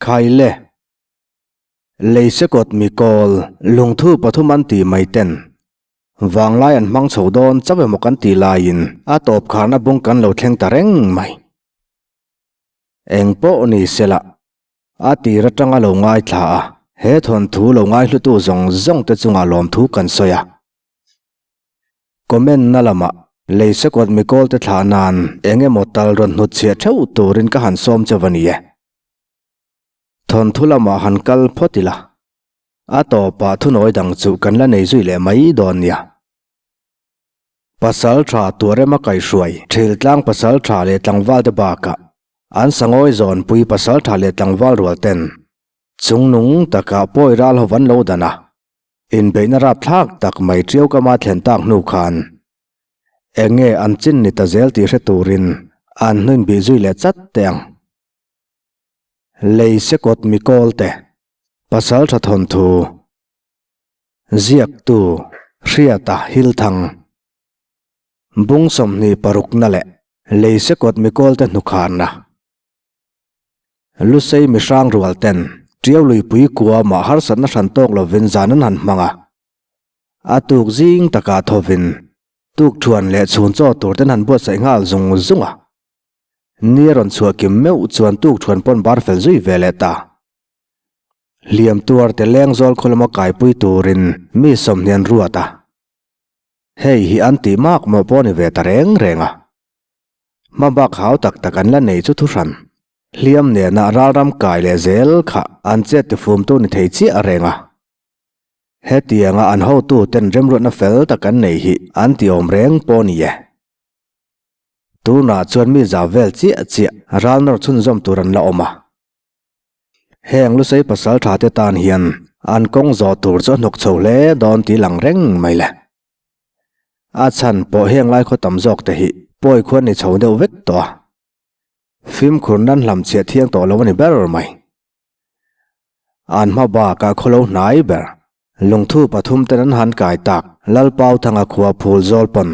Khaile. Leisekawt mikawl lungthu pathum an tih mai ten vanglai an hmang chho dawn chauh emaw kan tih laiin a tawp kharna bung kan lo thleng ta reng mai. Eng pawh ni sela a tir atanga lo ngaithla a, he thawnthu lo ngaihlutu zawng zawng te chungah lawmthu kan sawi a. Comment na lamah Leisekawt mikawl te thlah nan eng emaw tal rawn hnutchhiah theuh turin ka han sawm chauh a ni e. Thawnthu lamah han kal phawt ila, a tawpah thunawi dang chu kan la nei zui leh mai dawn nia. Pasal tha Tuarema kaihruai Thiltlang pasal tha leh tlangval te bakah an sangawi zawnpui pasal tha leh tlangval rual ten chungnung takah pawi ral ho van lo dan a, inbeihna rapthlak tak mai ṭiau kama thlen tak hnu khan eng nge an chin ni ta zel tih hre turin an hnuin bih zui leh chat teh ang. Lei sekawt mikawl te, pasal tha thawnthu, ziaktu Hriata Hilthang, bung 26 na leh lei sekawt mikawl te hnukharna, Lusei mihrang rual ten Tiau luipui kuamah harsatna hran tawk lovin zan an han hmang a, a tuk zing takah thawvin tukthuan leh chhun chaw tur ten han buatsaih nghal zung zung a. Ni a rawn chhuah kim meuh chuan tuk thuan pawn bar fel zui ve leh ta. Hliam tuar te leng zawl khaw lama kaipui turin mi sawmhnih an ruat a. Hei hi an tih mak mawh pawh a ni ve ta reng reng a. Hma bak hau tak tak an la nei chu thuhran. Hliam nena ralram kai leh zel kha an chet tifumtu ni thei chiah reng a. Hetianga an hotu ten remruatna fel tak an nei hi an ti awm reng pawh a ni e. Tunah chuan mi zau vel chiah chiah ral nawr chhunzawm tur an la awm a. Heng Lusei pasal tha te tan hian an kawng zawh tur chu a hnawk chho hle dawn tih lang reng mai le. A chhan pawh heng lai khaw tam zawk te hi pawi khuan ni chho deuh vek tawh a. Fimkhur nan hlam chhiah thiang tawh lo a ni ber mai. An hma bakah khaw lo hnai ber lungthu pathum ten an han kai tak Lalpauthanga khua phul zawl pawn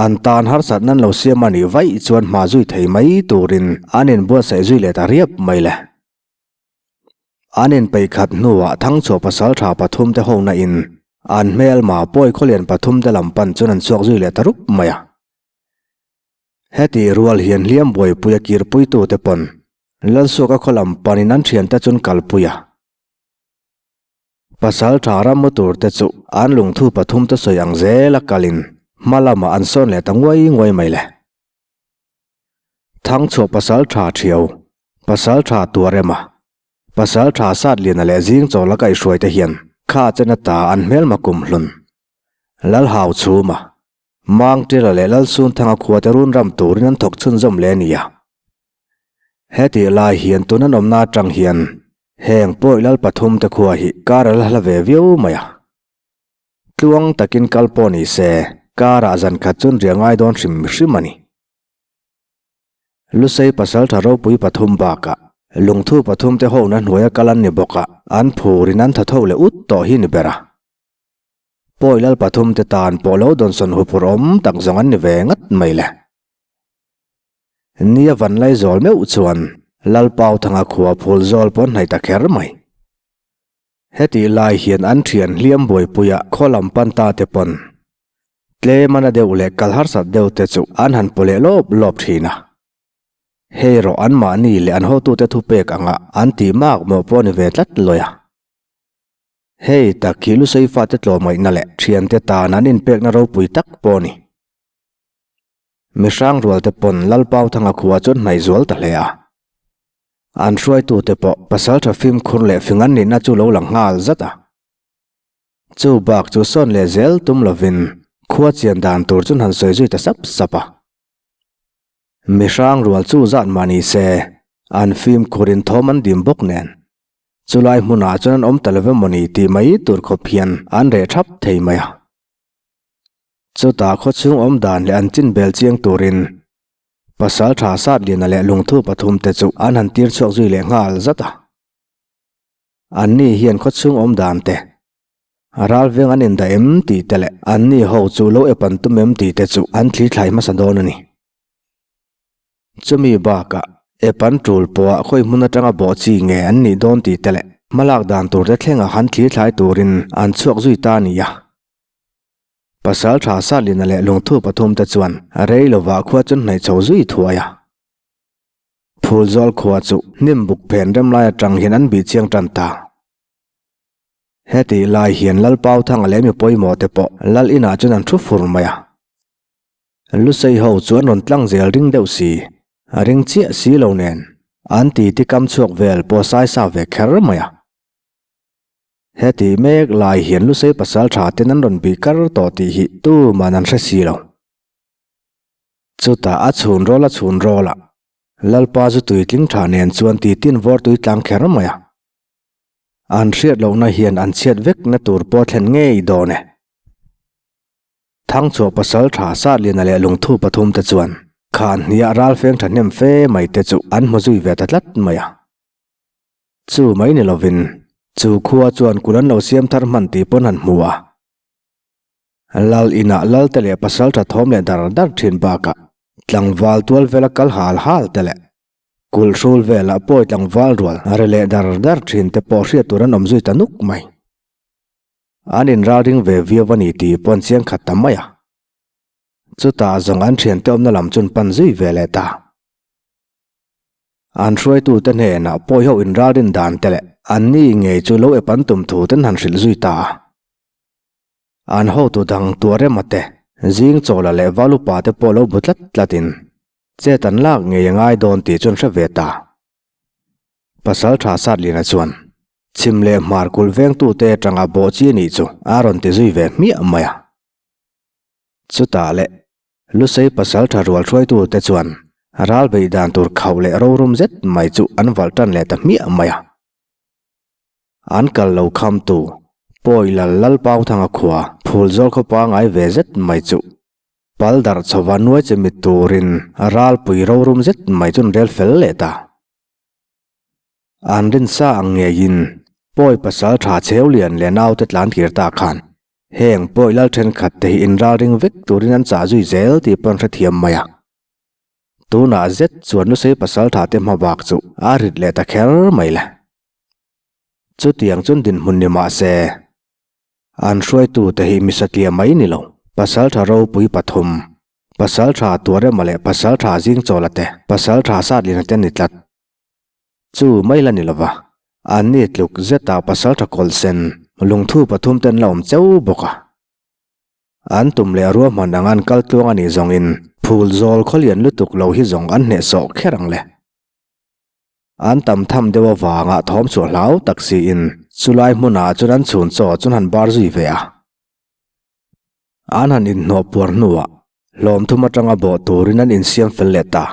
An tan harsat nan lo siam a nih vaih chuan hma zui thei mai turin an inbuatsaih zui leh ta riap mai le. An inpeih khat hnuah Thangchhuah pasal tha pathum te ho na in an hmelma pawi khawlian pathum te lam pan chuan an chhuak zui leh ta rup mai a. Heti rual hian hliam buaipui a kirpuitu te pawn Lalsuaka khaw lam panin an thiante chun kalpui a. Pasal tha ram mu tur te chu an lungthu pathum te sawi ang zel a kalin hma lamah an sawn leh ta nguai nguai mai le. Thangchhuah pasal tha thiau, pasal tha tuarema, pasal tha Satliana leh Zingchawla kaihhruai te hian kha chen ata an hmelma kumhlun Lalhau chhuma Mangtira leh Lalsunthanga khua te run ram turin an thawk chhunzawm leh a ni a. Hetih lai hian tun an awmna atang hian heng pawi lal pathum te khua hi kar a la hla ve viau mai a. Tluang takin kal pawh ni se karah zan khat chun riah ngai dawn hrim hrim a ni. Lusei pasaltha ropui pathum bakah lungthu pathum te ho na hnuaia kal an ni bawk a, an phurin an tha tho leh ut tawh hi ni ber a. Pawi lal pathum te tan pawh lo dawnsawn huphur awm tak zawng an ni ve ngat mai le. Nia van lai zawl meuh chuan Lal Pauthanga khua phul zawl pawh an hnaih ta kher mai. Hetih lai hian an thian hliam buaipuia khaw lam pan ta te pawn tlem a na deuh leh kal harsat deuh te chu an han paw leh lawp lawp thin a. Hei rawh anmahni leh an hotute thupek anga an tih mak mawh pawh a ni ve tlat lawi a. Hei tak hi Lusei fate tlawmngaihna leh thiante tan an inpekna ropui tak pawh a ni. Mihrang rualte pawn Lalpauthanga khua chu an hnaih zual ta hle a. An hruaitute pawh pasaltha fimkhur leh fing an nihna chu lo lang nghal zat a. Chu bak chu sawn leh zel tum lovin khua chian dan tur chu an han sawi zui ta sap sap a. Mihrang rual chu zat mah ni se, an fimkhurin thawm an dim bawk nen. Chulai hmunah chuan an awm ta lo emaw ni tih mai tur khawp hian an reh thap thei mai a. Chutah khawchhung awm dan leh an chin bel chiang turin pasal tha Satliana leh lungthu pathum te chu an han tir chhuak zui leh nghal zat a. Anni hian khawchhung awm dan te, ral veng an indah em tih te leh anni ho chu lo ep an tum em tih te chu an thli thlai hmasa dawn a ni. Chumi bakah. Ep an tul pawhah khawi hmun atanga bawh chi nge an nih dawn tih te leh hmalak dan tur te thlenga han thlir thlai turin an chhuak zui ta a ni a. Pasal tha Satlina leh Lungthu pathum te chuan rei lovah khua chu hnaih chho zui thuai a. Phulzawl khua chu hnim buk phen rem lai atang hian an bih chiang tan ta. Hetih lai hian Lal Pauthanga leh mi pawimawh te pawh Lal inah chuan an thu fur mai a. Lusei ho chu an rawn tlang zel ring deuh si, a ring chiah si lo nen an titi kam chhuak vel pawh sai sa ve kher mai a. Hetih mek lai hian Lusei pasal tha ten an rawn bih kar tawh tih hi tuman an hre si lo. Chutah a chhun rawl a chhun rawl a, Lalpa zu tuitling tha nen chuan titin vawr tui tlang kher mai a. An hriat lohna hian an chhiat vekna tur pawh thlen ngei dawn e. Thangchhuah pasal tha Satliana leh Lungthu pathum te chuan khan hniah ralfeng thahnem fe mai te chu an hmu zui ve ta tlat mai a. Chu mai ni lovin chu khua chuan kul an lo siam thar hman tih pawn han hmu a. Lal inah lal te leh pasal tha thawm leh dar dar thin bakah tlangval tual vela kal hal hal te leh Kulh hrul velah pawi tlangval rual a ri leh dar dar thin te pawh hriat tur an awm zui ta nuk mai. An inralring ve viau a ni tih pawh an chiang khat ta mai a. Chutah zawng an thiante awmna lam chu an pan zui ve leh ta. An hruaitute hnenah pawi ho inralrin dan te leh an ni ngei chu lo ep an tum thu ten han hrilh zui ta a. An hotu dang tuah rema te, zing chawla leh valupa te pawh lo bu tlat tlatin Chet an lak ngei a ngai dawn tih chuan hre ve ta. Pasal tha Satliana chuan chhim leh hmar kulh vengtute atanga bawh chi anih chu a rawn ti zui ve hmiah mai a. Chutah leh Lusei pasal tha rual hruaitute chuan ral beih dan tur khauh leh rorum zet mai chu an valh tan leh ta hmiah mai a. An kal lo khamtu Pawi Lal Lalpauthanga khua Phulzawl khaw pangai ve zet mai chu Pal darh chhova nuai che mit turin ralpui rorum zet mai chu an rel fel leh ta. An rinsa ang ngeiin pawi pasal tha cheu lian leh naute tlan kir ta khan heng pawi lal thenkhat te hi inralring vek turin an chah zui zel tih pawh an hrethiam mai a. Tunah zet chuan Lusei pasal tha te hma bak chu a rit leh ta kher mai le. Chutiang chuan dinhmun ni mah se, An hruaitute hi misatliah mai ni lo, Pasaltha ropui pathum, Pasaltha Tuarema leh Pasaltha Zingchawla te, Pasaltha Satlina te ni tlat. Chu mai la ni lova, an ni tluk zeta Pasaltha Kawlhsen lungthu pathum te an la awm cheu bawk a. An tum leh ruahman ang an kal tluang a nih zawngin phul zawl khawlian lutuk lo hi zawng an hnehsawh kher ang le. An tam tham deuh avanga thawm chhuah hlau tak siin chulai hmunah chuan an chhun chaw chuan han bar zui ve a. An han inhnawh puar hnuah hlawm thum atanga bawh turin an insiam fel leh ta.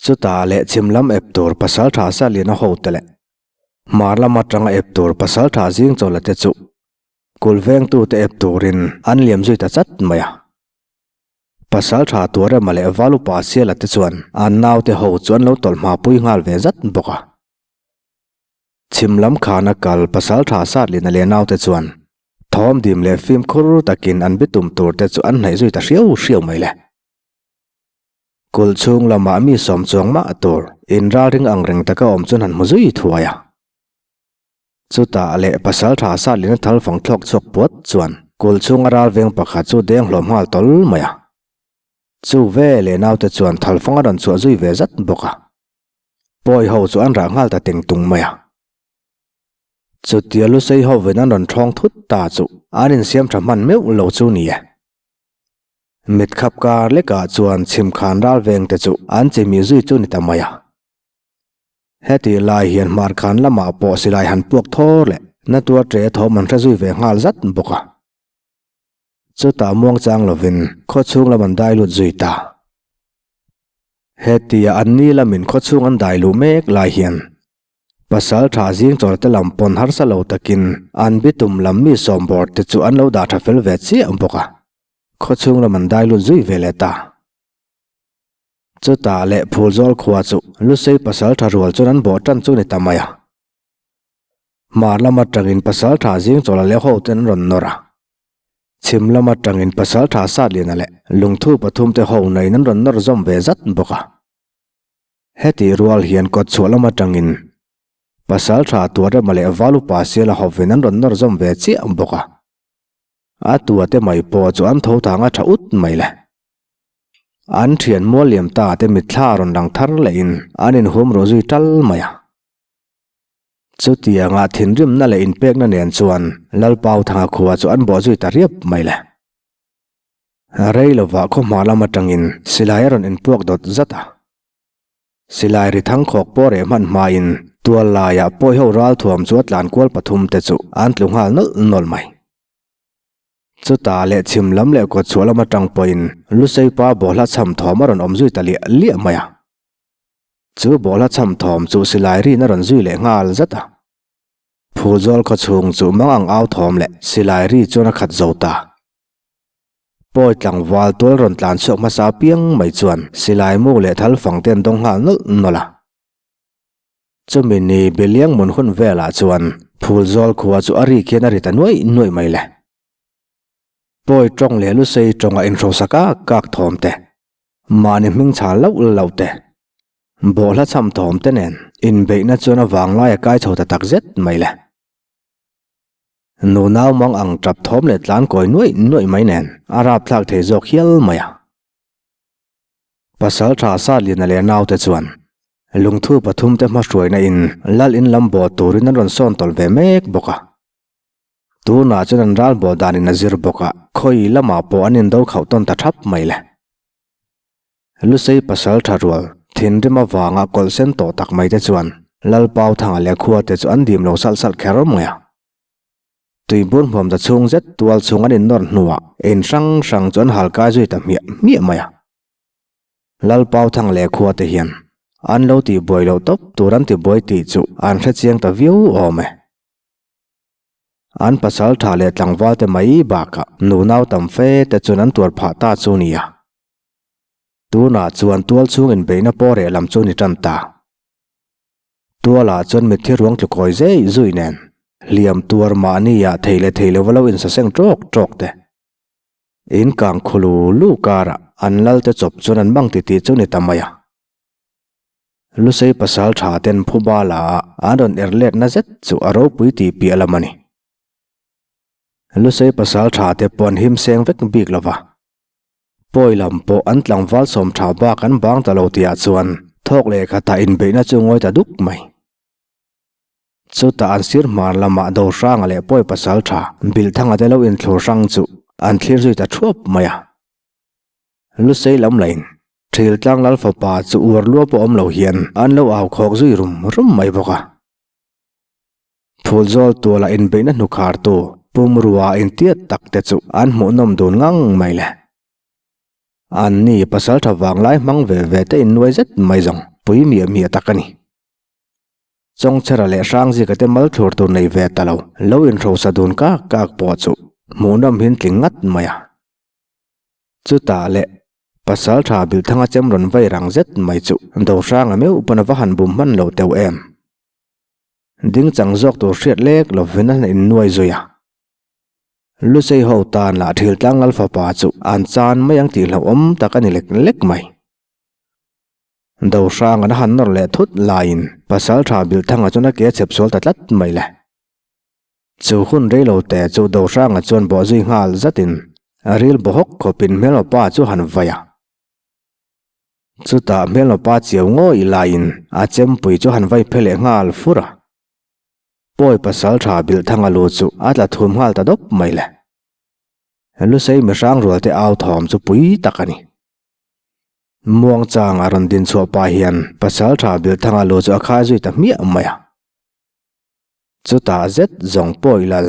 Chutah leh chhim lam ep tur pasaltha Saliana hote leh hmar lam atanga ep tur pasaltha Zingchawla te chu kulh vengtute ep turin an liam zui ta chat mai a. Pasal tha Tuarema leh Valupa Siala te chuan an naute ho chu an lo tawlh hma pui nghal ve zat bawk a. Chhim lam khana kal pasal tha Satlina leh naute chuan thawm dim leh fimkhur takin an bitum tur te chu an hnaih zui ta hriau hriau mai le. Kulh chhung lamah mi sawm chuang mah tur inralring ang reng taka awm chuan han hmu zui thuai a. Chutah leh pasal tha Satlina thal fang thlawk chhuak puat chuan kul chhunga ral veng pakhat chu deng hlawm nghal tawl mai a. Chu ve leh naute chuan thal fang a rawn chhuah zui ve zat bawk a. Pawi ho chu an rah nghal ta teng tung mai a. Chutia Lusei ho vin an rawn thawng thut ta chu an insiam tha hman meuh lo chu ni e. Mit khap kar lekah chuan chhimkhan ral veng te chu an chimih zui chu ni ta mai a. Hetih lai hian hmarkhan lamah pawh silai han puak thawr leh na tuar ṭe thawm an hre zui ve nghal zat bawk a. Chutah muangchang lovin khaw chhung lam an dai lut zui ta. Hetia an ni lamin khaw chhung an dai luh mek lai hian pasal tha zing chawlte lam pawn harsa lo takin an bitum lam mi sawm bawr te chu an lo dah tha fel ve chiah bawk a. Khaw chhung lam an dai lut zui ve leh ta. Chutah leh Phulzawl khua chu Lusei pasal tha rual chuan an bawh tan chu ni ta mai a. Hmar lam atangin pasal tha Zingchawla leh ho ten an rawn nawr a. Chhim lam atangin pasal tha Satliana leh Lungthu pathum te ho naiin an rawn nawr zawm ve zat bawk a. Hetih rual hian kawtchhuah lam atangin Pasaltha Tuarema leh Valupa Siala hovin an rawn nawr zawm ve chiah bawk a. A tua te mai pawh chu an tho thang a tha ut mai le. An thian mual liam ta te mitthla rawn lang thar lehin an inhum ruh zui tal mai a. Chutianga thinrimna leh inpekna nen chuan Lalpauthanga khua chu an bawh zui ta riap mai le. Rei lovah khaw hma lam atangin silai a rawn inpuak dawt zat a. Silai ri thangkhawk pawh reh hman hmain tual laiah pawi ho ralthuam chu a tlan kual pathum te chu an tlu nghal nawlh nawlh mai. Chutah leh chhim lam leh kawtchhuah lam atang pawhin Luseipa bawhhla chham thawm a rawn awm zui ta liah liah mai a. Chu bawhhla chham thawm chu silai rin a rawn zui leh nghal zat a. Phulzawl khawchhung chu mang ang au thawm leh silai ri chuan a khat zo ta. Pawi tlangval tual rawn tlan chhuak hmasa piang mai chuan silai mu leh thal fang te an dawng nghal nawlh nawlh a. Chumi ni Beliang mun hun velah chuan Phulzawl khua chu a rik hian a ri ta nuaih nuaih mai le. Pawi tawng leh Lusei tawnga inhrosa kak kak thawm te, mahni hming chhal loh loh te, bawhhla chham thawm te nen inbeihna chuan a vanglai a kai chho ta tak zet mai le. Nunau mang ang tap thawm leh tlan kawi nuaih nuaih mai nen a rapthlak thei zawk hial mai a. Pasal tha Satliana leh naute chuan lungthu pathum te hmahruaina in lal in lam bawh turin an rawn sawn tawlh ve mek bawk a. Tunah chuan an ral bawh danin a zir bawk a, khawi lamah pawh an indo khauh tawn ta thap mai le. Lusei pasal tha rual thinrim avanga kawlh sen tawh tak mai te chuan Lalpauthanga leh khua te chu an dim lo salh salh kher mai a. Tuibur hmuam ta chhung zet tual chhung an innawr hnuah in hrang hrang chu an hal kai zui ta hmiah hmiah mai a. Lalpauthanga leh khua te hian an lo tihbuai loh tawp tur an tibuai tih chu an hrechiang ta viau awm e. An pasal tha leh tlangval te mai bakah nunau tam fe te chuan an tuar phah ta chu nia. Tunah chuan tual chhung inbeihna pawh reh lam chu ni tan ta. Tualah chuan mitthi ruang tlu kawi zei zui nen hliam tuar mahni ah thei leh thei lova lo insaseng tawk tawk te. In kang khulu lu karah an lal te chawp chuan an mang titih chu ni ta mai a. Lusei pasal tha ten phuba la ah an rawn er let na zet chu a ropui tih piah lam a ni. Lusei pasal tha te pawh an him seng vek bik lova. Pawi lam pawh an tlangval sawm tha bak an bang ta lo tihah chuan thawk leh khatah inbeihna chu ngawi ta duk mai. Chutah an sir hmar lamah Dohranga leh Pawi pasal tha Bilhthanga te lo inthlur hrang chu an thlir zui ta thuap mai a. Lusei lam lain Thiltlang Lal fapa chu uar lua pawh awm lo hian an lo au khawk zui rum rum mai bawk a. Phulzawl tuala inbeihna hnukhartu pumrua intiat tak te chu an hmuhnawm dun ngang mai le. Anni pasaltha vanglai hmang ve ve te innuai zet mai zawng pui miah miah tak a ni. Chawngchhera leh Hrangzika te mal thlur tur nei ve ta lo, lo inhrosa dun kak kak pawh chu hmuhnawm hin tling ngat mai a. Chutah leh Pasaltha Bilhthanga chem rawn vai rang zet mai chu Dohranga meuh pawn a va han bum hman lo teuh em. Ding chang zawk tur hriat lek lovin a innuai zui a. Lusei ho tan lah Thiltlang Lal fapa chu an chan mai ang tih hlauhawm tak a ni lek lek mai. Dohranga'n a han nawr leh thut laiin Pasaltha Bilhthanga chuan a ke a chep sual ta tlat mai le. Chu hun rei lo te chu Dohranga chuan bawh zui nghal zatin a ril baw hawk khawpin hmelmapa chu han vai a. Chutah hmelmapa chiau ngawih laiin a chempui chu han vai phe leh nghal fur a. Pawi pasal tha Bilhthanga lu chu a tla thum nghal ta dawp mai le. Lusei mihrang rualte au thawm chu pui tak a ni. Muangchang a rawn din chhuah pah hian pasal tha Bilhthanga lu chu a khai zui ta hmiah mai a. Chutah zet zawng pawi lal,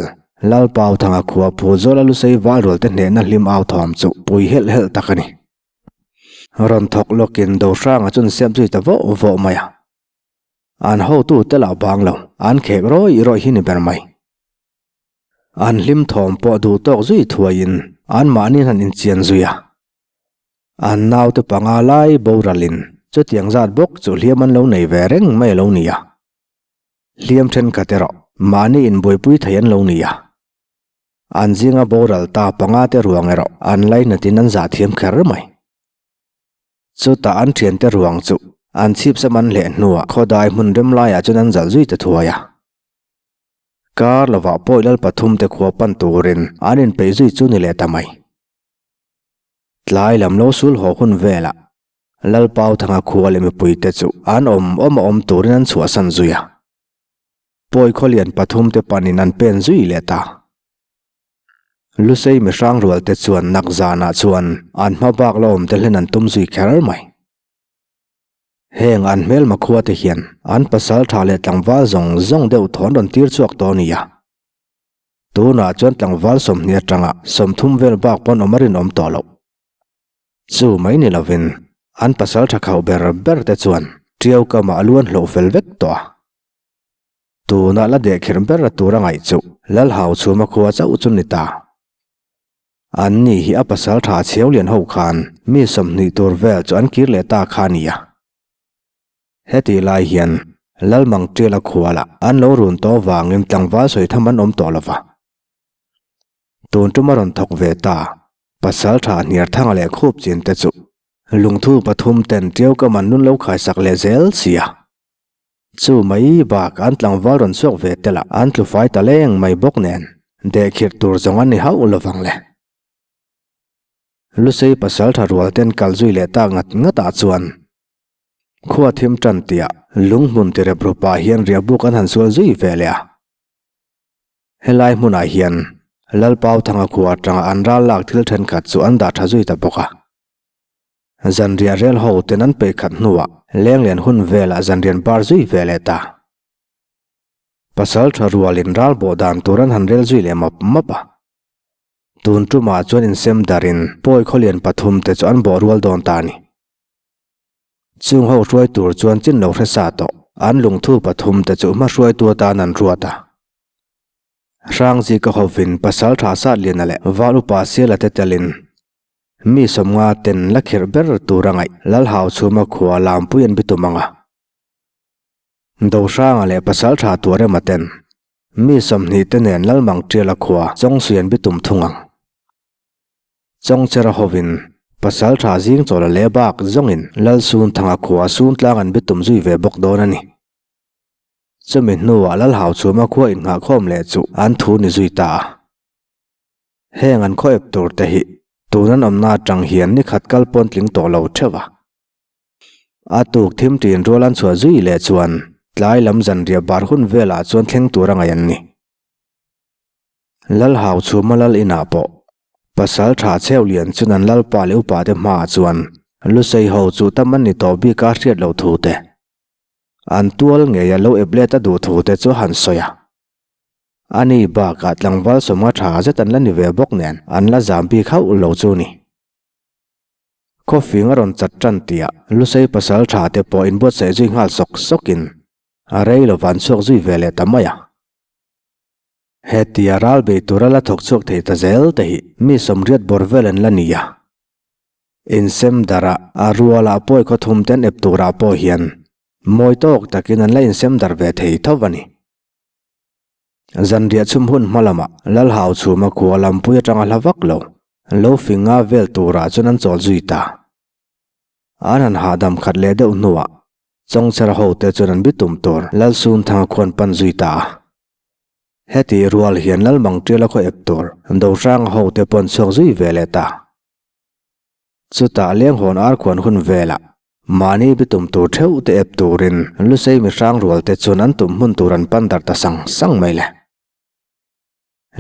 Lalpauthanga khua Phulzawla Lusei valrual te hnehna hlim au thawm chu pui helh helh tak a ni. Rawn thawk lawkin Dohranga chuan siam zui ta vawh vawh mai a. An hotu te lah bang lo, an khek rawih rawih hi ni ber mai. An hlim thawm pawh duh tawk zui thuaiin anmahni han inchian zui a. An naute panga lai boralin chutiang zat bawk chu hliam an lo nei ve reng mai a lo ni a. Hliam thenkhat erawh mahni inbuaipui thei an lo ni a. An zinga boral ta panga te ruang erawh an lainatin an zah thiam kher mai. Chutah an thiante ruang chu An chhip sam an hleh hnuah khawdai hmun rem laiah chuan an zalh zui ta thuai a. Kar lovah pawi lal pathum te khua pan turin an inpeih zui chu ni leh ta mai. Tlai lam lo sul haw hun velah Lalpauthanga khua leh mipuite chu an awm awm a awm turin an chhuahsan zui a. Pawi khawlian pathum te panin an pen zui leh ta. Lusei mihrang rual te chuan nak zanah chuan an hma bak la awm te hlen an tum zui kher mai. Heng an hmelma khua te hian an pasal tha leh tlangval zawng zawng deuh thawn rawn tir chhuak tawh a ni a. Tunah chuan tlangval 20 atanga 30 vel bak pawn awm a rinawm tawh loh. Chu mai ni lovin an pasal tha khauh ber ber te chuan Tiau kamah a luan hlauh fel vek tawh a. Tunah la dehkherh ber a tur a ngaih chu Lalhau chhuma khua chauh chu ni ta. An ni hi a pasal tha chheu lian ho khan mi 20 tur vel chu an kir leh ta kha a ni a. Hetih lai hian Lalmang Tiala khualah an lo run tawh vangin tlangval sawi tham an awm tawh lo va. Tun tum a rawn thawk ve ta, pasal tha Hniarthanga leh Khup chin te chu lungthu pathum ten Tiau kam an nun lo khaisak leh zel si a. Chu mai bak an tlangval rawn chhuak ve tel a, an tlu fai ta leng mai bawk nen dehkhirh tur zawng an ni hauh lovang le. Lusei pasal tha rual ten kal zui leh tak ngat ngat ah chuan khua thim tan tiah lunghmun tirep rupa hian riahbuk an han sual zui ve leh a. Helai hmunah hian Lalpauthanga khua atanga an ral lak thil thenkhat chu an dah tha zui ta bawk a. Zanriah rel ho ten an peih khat hnuah lenglian hun velah zanrian bar zui ve leh ta. Pasal tha rualin ral bawh dan tur an han rel zui leh map map a. Tun tumah chuan insem darin pawi khawlian pathum te chu an bawh rual dawn ta a ni. Chung ho hruai tur chuan chin lo hre sa tawh an lungthu pathum te chu hma hruaitu atan an ruat a. Hrangzika hovin pasal tha sat liana leh val upa Siala te telin mi 50 ten la khirh ber tur a ngaih Lalhau chhuma khua Lampui an bitum ang a. Dohranga leh pasal tha Tuarema ten mi 20 te nen Lalmang Tiala khua Chawngsui an bitum thung ang. Chawngchera hovin pasal tha zing chawla leh bak zawngin Lalsunthanga khua Suntlang an bitum zui ve bawk dawn a ni. Chumi hnuah Lalhau chhuma khua innghahkhawm leh chu an thu ni zui ta a. Heng an khaw ep tur te hi tun an awmna atang hian ni khat kal pawn tling tawh lo theuh a. A tuk thim tin rual an chhuah zui leh chuan tlai lam zanriah bar hun velah chuan thleng tur a ngaih an ni. Lalhau chhuma lal inah pawh pasal tha chheu lian chuan an lalpa leh upa te hmaah chuan Lusei ho chu tam an ni tawh bik a hriat loh thu te an tual ngei a lo ep let a duh thu te chu a han sawi a. Ani bakah tlangval 50 tha zet an la ni ve bawk nen an la zam bik hauh lo chu ni. Khawfing a rawn chat tan tihah Lusei pasal tha te pawh inbuatsaih zui nghal sawk sawkin a rei lo van chhuak zui ve leh ta mai a. Hetia ral bei tura la thawk chhuak thei ta zel te hi mi 80 bawr vel an la ni a. Insem darah a rualah pawi khaw thum ten ep turah pawh hian mawi tawk takin an la insem dar ve thei tho a ni. Zanriah chhum hun hma lamah Lalhau chhuma khua lampui atanga hla vak lo, lo fing nga vel turah chuan an chawl zui ta. An han hahdam khat leh deuh hnuah Chawngchera hote chuan an bitum tur Lalsunthanga khuan pan zui ta a. Heti rual hian Lalmang Tiala khaw ep tur Dohranga hote pawh an chhuak zui ve leh ta. Chutah Lenghawn ar khuan hun velah mahni bitum tur theuh te ep turin Lusei mihrang rual te chuan an tum hmun tur an pan darh ta sang sang mai le.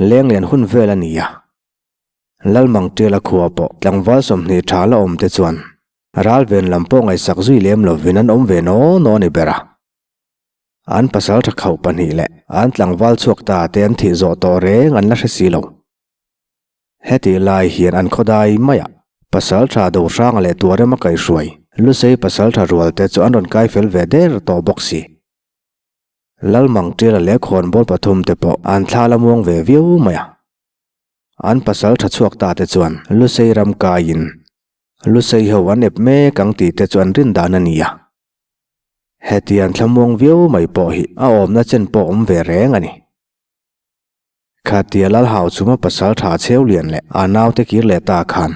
Lenglian hun vel a ni a. Lalmang Tiala khua pawh tlangval 20 tha la awm te chuan ral ven lam pawh ngaihsak zui lem lovin an awm ve naw naw a ni ber a. An pasal tha khauh pahnih leh an tlangval chhuak ta te an thih zawh tawh reng an la hre si lo. Hetih lai hian an khawdai maiah pasal tha Dohranga leh Tuarema kaihruai Lusei pasal tha rual te chu an rawn kai fel ve der tawh bawk si. Lalmang Tiala leh khawnbawl pathum te pawh an thla la muang ve viau mai a. An pasal tha chhuak ta te chuan Lusei ram kaiin Lusei ho an ep mek ang tih te chu an rin dan a ni a. Heti an thla muang viau mai pawh hi a awmna chen pawh awm ve reng a ni. Khatia Lalhau chhuma pasal tha chheu lian leh a naute kir leh ta khan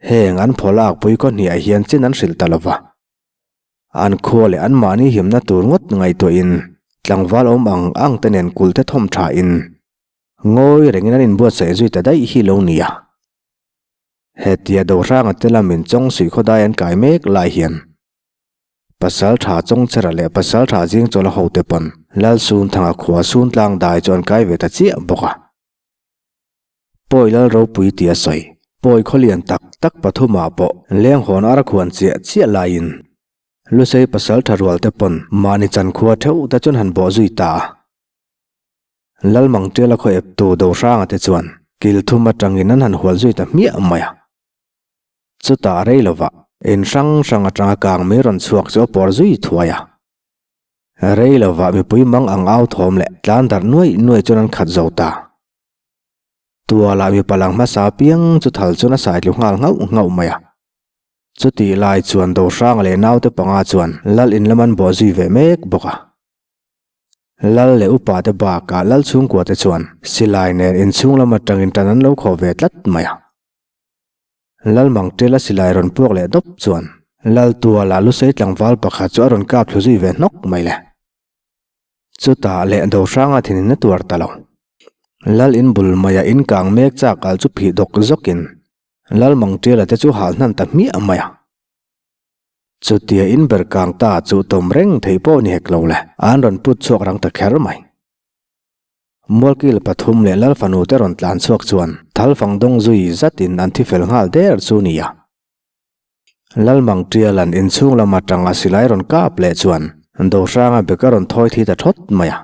heng an phaw lak pui kaw hniah hian chin an hrilh ta lo va. An khua leh anmahni himna tur ngawt ngaihtuahin tlangval awm ang ang te nen kulh te thawm thain ngawi rengin an inbuatsaih zui ta daih hi lo nia. Hetia Dohranga te lamin Chawngsuih khawdai an kai mek lai hian Pasal tha Chawngchera leh Pasal tha Zingchawla hote pawn Lalsunthanga khua Suntlang dai chu an kai ve ta chiah bawk a. Pawi lal ropui tih a sawi. Pawi khawlian tak tak pathumah pawh lenghawn ar khuan chiah chiah laiin Lusei pasal tha rual te pawn mahni chan khua theuh te chuan han bawh zui ta a. Lalmang Tiala khaw eptu Dohranga te chuan kil thum atangin an han hual zui ta hmiah mai a. Chutah rei lovah in hrang hrang atanga kang mai rawn chhuak chu a pawr zui thuai a. Rei lovah mipui mang ang au thawm leh tlan darh nuaih nuaih chuan an khat zo ta. Tualah mipa lang hmasa piang chu thal chuan a sai tlu nghal nghauh nghauh mai a. Chutih lai chuan Dohranga leh naute panga chuan Lal in lam an bawh zui ve mek bawk a. Lal leh upa te bakah Lal chhungkua te chuan silai nen inchhung lam atangin tan an lo khawh ve tlat mai a. Lal Mangtela silai rawn puak leh dawp chuan Lal Tualah Lusei tlangval pakhat chu a rawn kap thlu zui ve hnawk mai le. Chutah leh Dohranga thinin a tuar ta lo. Lal in bul maia in kang mek chak al chu phih dawk zawkin Lal Mangṭiala te chu hal hnan ta hmiah mai a. Chutia in ber kang ta chu tawm reng thei pawh ni hek lo le, an rawn put chhuak rang ta kher mai. Mualkil pathum leh Lal fanu te rawn tlan chhuak chuan Thalfang dawng zui zatin an thi fel nghal der chu nia. Lalmangṭiala'n inchhung lam aṭang a silai rawn kap leh chuan Dohranga bek a rawn thawi thi ta ṭhawt mai a.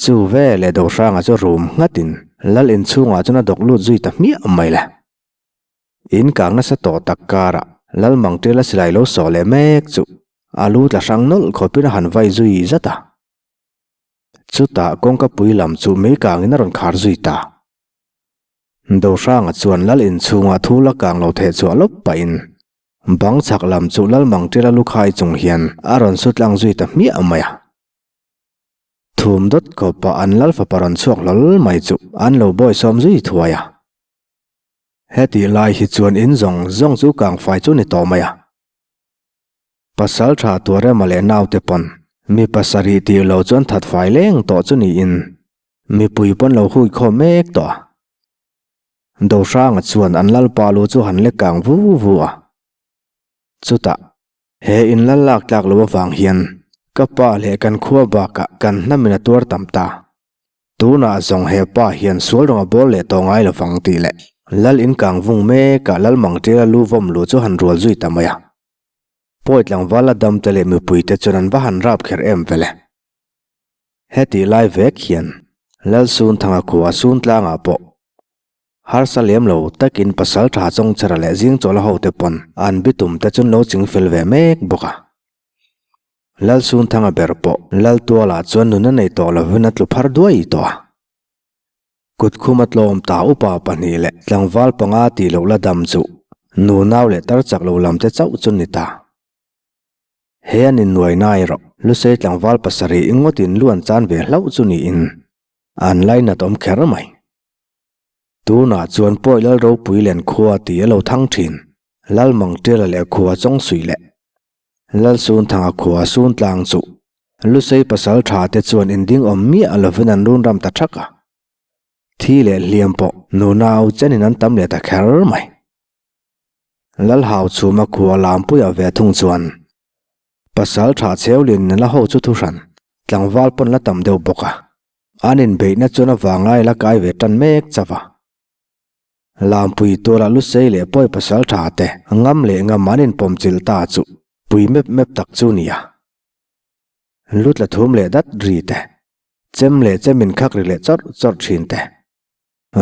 Chu veleh Dohranga chu rum nghatin Lal inchhungah chuan a dawk lut zui ta hmiah mai le. In kang nasa tawh tak karah Lalmangṭiala silai lo sawh leh mek chu a lu tla hrang nawlh khawpin a han vai zui zat a. Chutah kawngka pui lam chu mei kangin a rawn khar zui ta. Dohranga chuan Lal inchhunga thu la kang lo theh chhuah lawp pahin bang chhak lam chu Lal Mangṭila lu khai chung hian a rawn su tlang zui ta hmiah mai a. Thum dawt khawpah an Lal fapa rawn chhuak hlawl mai chu an lo bawisawm zui thuai a. Hetih lai hi chuan in zawng zawng chu kangfai chu ni tawh mai a. Pasal tha Tuarema leh naute pawn mi pasarih tih lo chuan that fai leng tawh chu niin mipui pawn lo hui khawm mek tawh a. Dohranga chuan an lalpa lu chu han lek kang vu vu a. Chutah, he in lal lak tlak lo avang hian ka pa leh kan khua bakah kan hnamin a tuar tam ta. Tunah zawng he pa hian sual rawng a bawl leh tawh ngai lovang tih leh Lal in kang vung mekah Lal Mangṭila lu vawm lu chu han rual zui ta mai a. Pawi tlangval la dam te leh mipui te chuan an va han rap kher em vele. Hetih lai vek hian Lal Sunthanga khua Suntlangah pawh harsa lem lo takin pasal tha Chawngchhara leh Zingchawla hote pawn an bitum te chuan lo chingfel ve mek bawk a. Lalsunthanga ber pawh Laltualah chuan nun a nei tawh lovin a tlu phar duai tawh a. Kutkhuma tlawm ta upa pahnih leh tlangval panga tih loh la dam chu nunau leh tar chak lo lam te chauh chu ni ta. He an innuai na erawh Lusei tlangval pasarih ingawtin lu an chan ve hlauh chu niin an lainat awm kher mai. Tunah chuan Pawi Lal ropui len khua tih a lo thang thin. Lal Mangṭiala leh khua Chawngsuih leh Lal Sunthanga khua Suntlang chu Lusei pasal tha te chuan inding awm miah lovin an run ram ta thak a. Thi leh hliam pawh nunau chenin an tam leh ta kher mai. Lal Hauchhuma khua Lampuia ve thung chuan pasal tha Chheulin nula ho chu thuhran tlangval pawn la tam deuh bawk a. An inbeihna chuan a vanglai la kai ve tan mek chauh a. Lampui tuala Lusei leh Pawi pasal tha te ngam leh ngam an inpawm chilh ta chu pui mep mep tak chu nia. Lu tla thum leh dat ri te, chem leh chem inkhak ri leh chawrh chawrh thin te,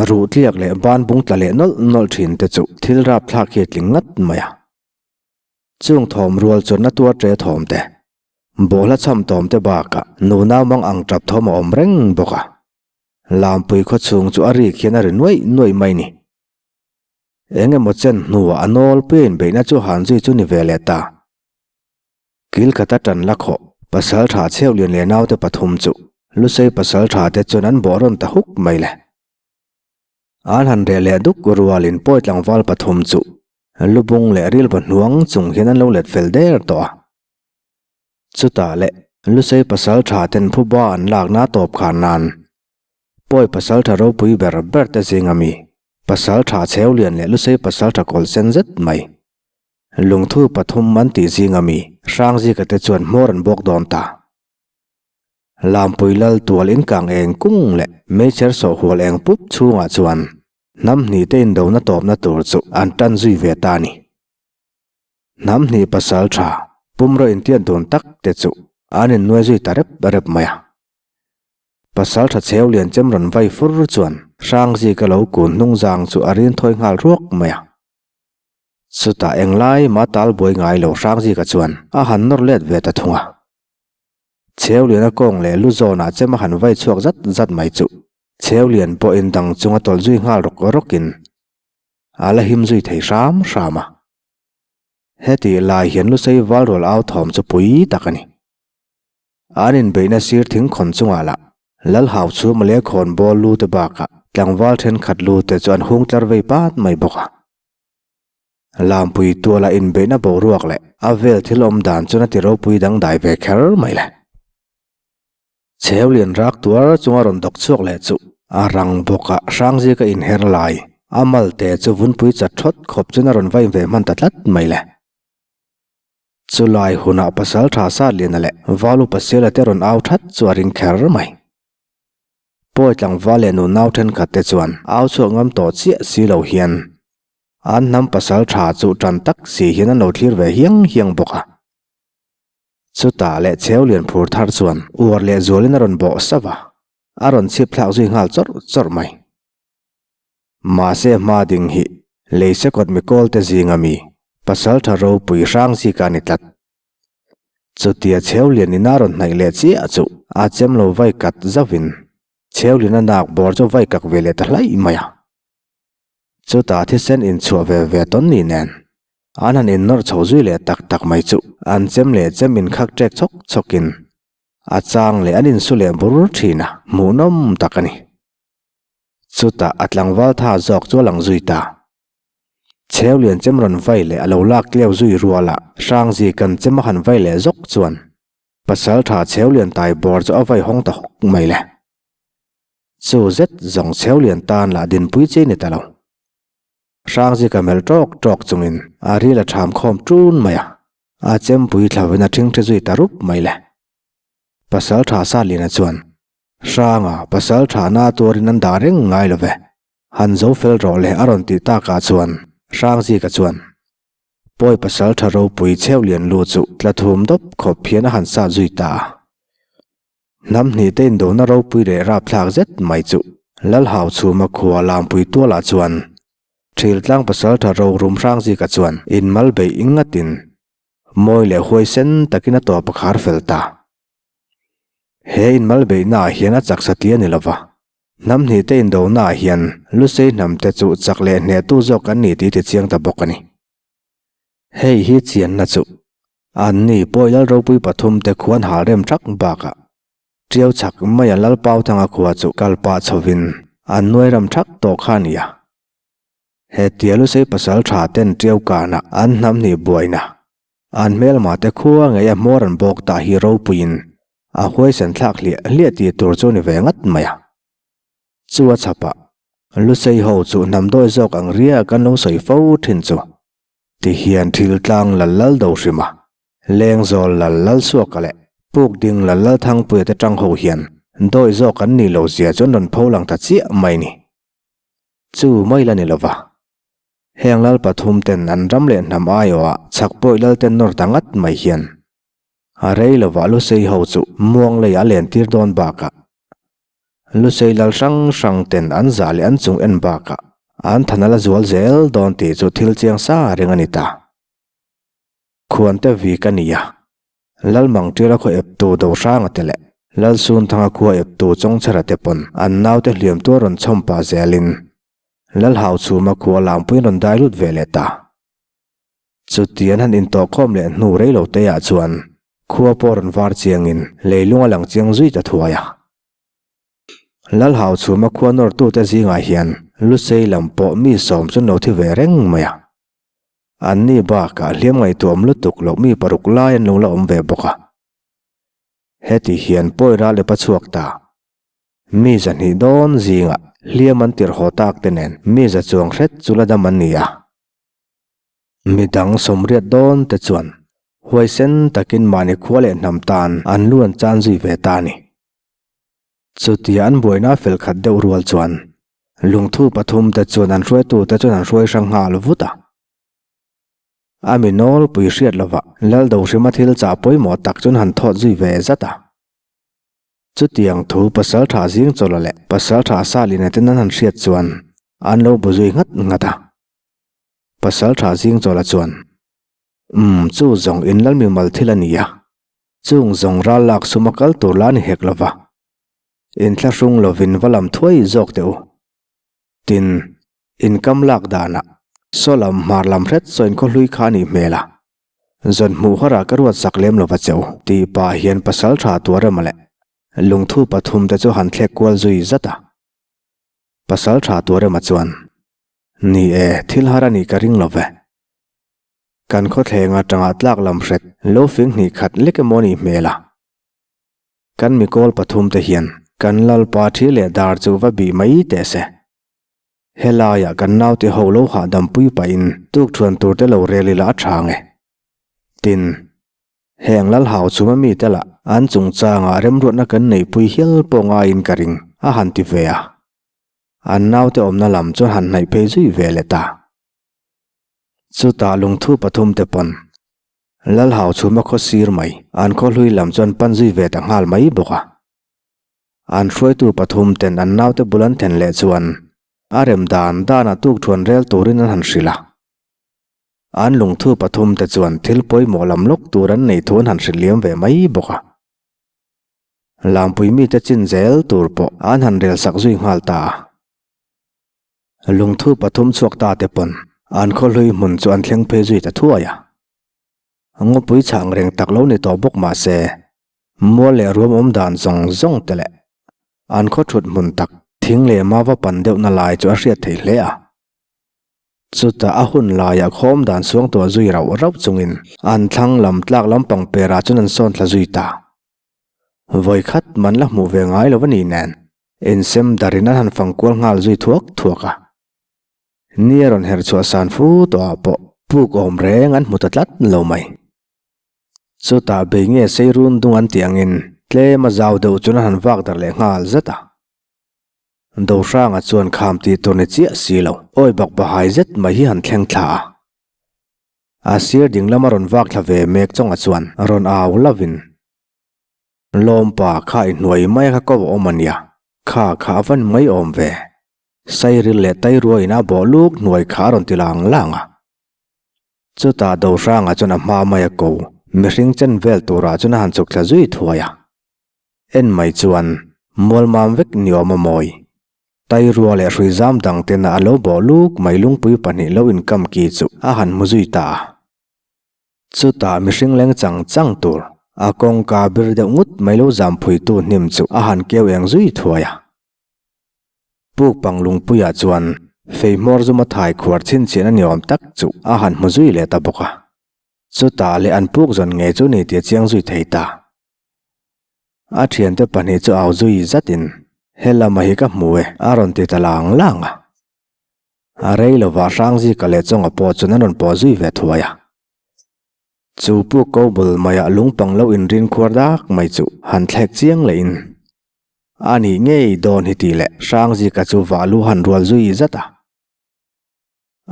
ruh tliak leh ban bung tla leh nawlh nawlh thin te chu thil rapthlak hi a tling ngat mai a. Chung thawm rual chuan a tuar ṭe thawm te, bawhla chham tawm te bakah nunau mang ang ṭap thawm a awm reng bawk a. Lampui khaw chhung chu a rik hian a ri nuaih nuaih mai ni. Eng emaw chen hnuah a nawlpui a inbeihna chu han zui chu ni ve leh ta. Kil khata ṭan la khawh pasal ṭha chheu lian leh naute pathum chu Lusei pasal ṭha te chuan an bawh rawn ta huk mai le. An han reh leh duk rualin pawi tlangval pathum chu lubung leh rilva hnuang chung hian an lo let fel der tawh a. Chutah leh Lusei pasaltha ten phuba an lakna tawp khan nan Pawi pasaltha ropui ber ber te zinga mi pasaltha Chheulian leh Lusei pasaltha kawlsen zet mai lungthu pathum an tih zinga mi Hrangzika te chuan hmawr an bawk dawn ta. Lampui lal tual inkang eng kung leh meichher sawhhual eng pup chhungah chuan hnam hnih te indona tawpna tur chu an tan zui ve ta a ni. Hnam hnih pasal tha pumraw intiat dun tak te chu an innuai zui ta rep rep mai a. Pasal tha chheu lian chem rawn vai fur chuan Hrangzika lo kun hnung zang chu a rin thawi nghal ruak mai a. Chutah englai mah tal buai ngai lo Hrangzika chuan a han nawr let ve ta thung a. Chheuliana kawng leh lu zawnah chem a han vai chhuak zat zat mai chuh. Chheulian pawhin dang chung a tawlh zui nghal rawk rawkin a la him zui thei hram hram a. Hetih lai hian Lusei Valrual au thawm chu pui tak a ni. An inbeihna sir thing khawn chungah lah Lalhau chhuma leh khawnbawl lu te bakah tlangval thenkhat lu te chu an hung tlar vei pat mai bawk a. Lampui tuala inbeihna boruak leh a vel thil awm dan chuan a ti ropui dangdai ve kher mai le. Chheulian rak tuar chunga rawn dawk chhuak leh chu a rang bawk a, Hrangzika inher lai a malte chu vunpui chat thawt khawp chuan a rawn vai ve hman ta tlat mai le. Chulai hunah Pasaltha Satliana leh Valu Pasela te rawn au that chu a ring kher mai. Pawi tlangval leh nunau thenkhat te chuan au chhuak ngam tawh chiah si lo hian an hnam pasal tha chu tan tak si hian an lo thlir ve hiang hiang bawk a. Chutah leh chheu lian phur thar chuan uar leh zualin a rawn bawh sauh a, a rawn chhip thlak zui nghal chawrh chawrh mai. Mahse hma ding hi lei sekawt mikawl te zinga mi pasal tha ropui hrang zika a ni tlat. Chutia Chheulian in a rawn hnaih leh chiah chu a chem lo vai kat zauhin Chheulian a nak bawr chu vai kak ve leh ta hlaih mai a. Chutah thisen inchhuah ve ve tawn ni nen an han innawrh chho zui leh tak tak mai chu an chem leh chem inkhak ṭek chhawk chhawkin a chang leh an insu leh bur ṭhin a, hmuhnawm tak a ni. Chutah a tlangval tha zawk chu a lang zui ta. Chheulian chem rawn vai leh a lo lak tleu zui rual a, Hrangzi kan chem a han vai leh zawk chuan Pasaltha Chheulian tai bawr chu a vai hawng ta hawk mai le. Chu zet zawng Chheulian tan lah dinpui chi ni ta lo. Hrangzi ka melh tawk tawk chungin a ril a tham khawm ṭun mai a, a chempui thlavin a ṭhingṭhi zui ta rup mai le. Pasaltha Satliana chuan, Hranga, Pasaltha na tuarin an dah reng ngai lo ve. Han zo fel rawh le a rawn tih takah chuan Hrangzika chuan Pawi pasal tha ropui chheu lian lu chu tla thum dawp khawp hian a han sat zui ta a. Hnam hnih te indona ropui leh rapthlak zet mai chu Lalhau chhuma khua Lampui tualah chuan Thiltlang pasal tha rorum Hrangzika chuan inmal beih ingatin mawi leh huaisen takin a tawp a khar fel ta. He inmal beihnaah hian a chak satli a ni lova, hnam hnih te indonaah hian Lusei hnam te chu chak leh hnehtu zawk an ni tih ti chiang ta bawk a ni. Hei hi chianna chu anni pawi lal ropui pathum te khuan hal rem thak bakah Tiau chhak maia Lal Pauthanga khua chu kal pah chhovin an nuai ram thak tawh kha a ni a. He tia Lusei pasal tha ten Tiau kanah an hnam hnih buaina An hmelma te khua ngei a hmawr an bawk tah hi ropuiin a huaisen thlak hliah hliah tih tur chu ni ve ngat mai a. Chu a chhapah Lusei ho chu hnam dawi zawk ang ria kan lo sawi fo thin chu ti hian thil tlang lal lal do hrim a, Lengzawl lal lal suaka leh puk ding lal lal thangpuia te tang ho hian dawi zawk an nih lo zia chu an rawn pho lang ta chiah mai ni. Chu mai la ni lova. Heng lal pathum ten an ram leh hnam aiawhah chhak pawih lal ten nawr ta ngat mai hian a rei lovah Lusei ho chu muang leiah a len tir dawn bakah Lusei lal hrang hrang ten an zah leh an chung en bakah an than a la zual zel dawn tih chu thil chiang sa reng a ni ta. Khuante vik a ni a, Lalmangtira khaw eptu Dohranga te leh Lalsunthanga khua eptu Chawngchhara te pawn an naute hliam tuar rawn chhawm pah zelin Lalhauchhuma khua lampuiin rawn dai lut ve leh ta. Chuti an han intawhkhawm leh hnu rei lo te ah chuan khua pawh rawn var chiangin leilung a lang chiang zui ta thuai a. Lalhauchhuma khua nawrtute zingah hian Lusei lam pawh mi sawm chu an lo thi ve reng mai a. Anni bakah hliam ngaihtuah awm lutuk loh mi paruk lai an lo la awm ve bawk a. Heti hian pawi ral ep a chhuak ta. Mi 200 dawn zingah hliam an tirh haw tak te nen mi za chuang hret chu la dam an ni a. Mi dang 80 dawn te chuan huaisen takin mahni khua leh hnam tan an lu an chan zui ve ta a ni. Chutia an buaina fel khat deuh rual chuan lungthu pathum te chuan an hruaitu te chuan an hruai hrang nghal vut a. A mi nawlpui hriat lovah Laldohrima thil chah pawimawh tak chuan han thawt zui ve zat a. Chutiang thu Pasaltha Zingchawla leh Pasaltha Salina ten an han hriat chuan an lo bu zui nghat nghat a. Pasaltha Zingchawla chuan, Umm, chu zawng in lal mimal thil a ni a. Chung zawng ral lak sum a kal tur la ni hek lo va. Inthlahrung lovin va lam thuai zawk teh u. Tin, in kam lak danah saw lam hmar lam hret saw in khaw hlui kha a nih hmel a. Zawn hmuh harah ka ruat sak lem lova cheu tih pah hian pasal tha tuar emaw leh lungthu pathum te chu han thlek kual zui zat a. Pasal tha tuar emaw chuan, Ni e, thil har a nih ka ring lo ve. Kan khawthleng atanga tlak lam hret lo fing hnih khat lek emaw nih hmel a. Kan mikawl pathum te hian kan lalpa thi leh dar chu va bih mai teh se. Helaiah kan naute ho lo hahdam pui pahin tukthuan tur te lo rel ila a tha nge. Tin, heng Lalhau chhuma mite lah an chungchangah remruatna kan neihpui hial pawh ngaiin ka ring a han ti ve a. An naute awmna lam chuan han hnaih phei zui ve leh ta. Chutah lungthu pathum te pawn Lalhau chhuma khaw sir mai an khaw hlui lam chuan pan zui ve ta nghal mai bawk a. An hruaitu pathum ten an naute bul an then leh chuan a rem dan danah tukthuan rel turin an han hrilh a. An lungthu pathum te chuan thil pawimawh lam lawk tur an neih thu an han hrilh liam ve mai bawk a. Lampui mite chin zel tur pawh an han rel sak zui nghal ta a. Lungthu pathum chhuak ta te pawn an khaw hlui hmun chu an thleng phei zui ta thuai a. Ngawpui chhang reng tak lo ni tawh bawk mah se, mual leh ruam awm dan zawng zawng te leh an khaw thut hmun tak thing leh mava pan deuhna lai chu a hriat thei hle a. Chutah a hun laiah khawm dan suang tuah zui rauh rauh chungin an thlang lam tlak lampang perah chuan an sawn thla zui ta. Vawi khat man la hmuh ve ngai lo a nih nen, insem darin an han fang kual nghal zui thuak thuak a. Ni a rawn herh chhuah san fu tawhah pawh puk awm reng an hmu ta tlat lo mai. Chutah bei nge sei run dung an tih angin tlem a zau deuh chuan an han vak darh leh nghal zet a. Dohranga chuan kham tih tur ni chiah si lo, awi bak bahai zet mai hi han thleng thla a. A sir ding lama rawn vak thla ve mek chawnga chuan rawn au lovin, Lawmpa kha i hnuai mai a kha ko a awm a nia, kha kha a van mai awm ve. Sairil leh Tairua in a bawh luk hnuai kha a rawn ti lang lang a. Chutah Dohranga chuan a hma mai a ko, mihring chen vel turah chuan a han chhuk thla zui thuai a. En mai chuan mualmam vek ni awm a mawi. Tairua leh hruizam dang tena a lo bawh luk mai lungpui pahnih lo inkam ki chu a han hmu zui ta a. Chutah mihring leng chang chang tur a kawngka bir deuh ngut mai lo zamphuitu hnim chu a han keu eng zui thuai a. Puk pang lungpuiah chuan fei hmawr zuma thai khuar chhinchhian a ni awm tak chu a han hmu zui leh ta bawk a. Chutah leh an puk zawn ngei chu ni tih a chiang zui thei ta. A thiante pahnih chu au zui zatin, He lama hi ka hmu e, a rawn ti ta lang lang a. A rei lovah Hrangzika leh Chawnga pawh chuan an rawn pawh zui ve thuai a. Chu puk ko bul maiah lungpang lo inrin khuar dak mai chu han thlek chiang lehin a nih ngei dawn hi tih leh Hrangzika chu vah lu han rual zui zat a.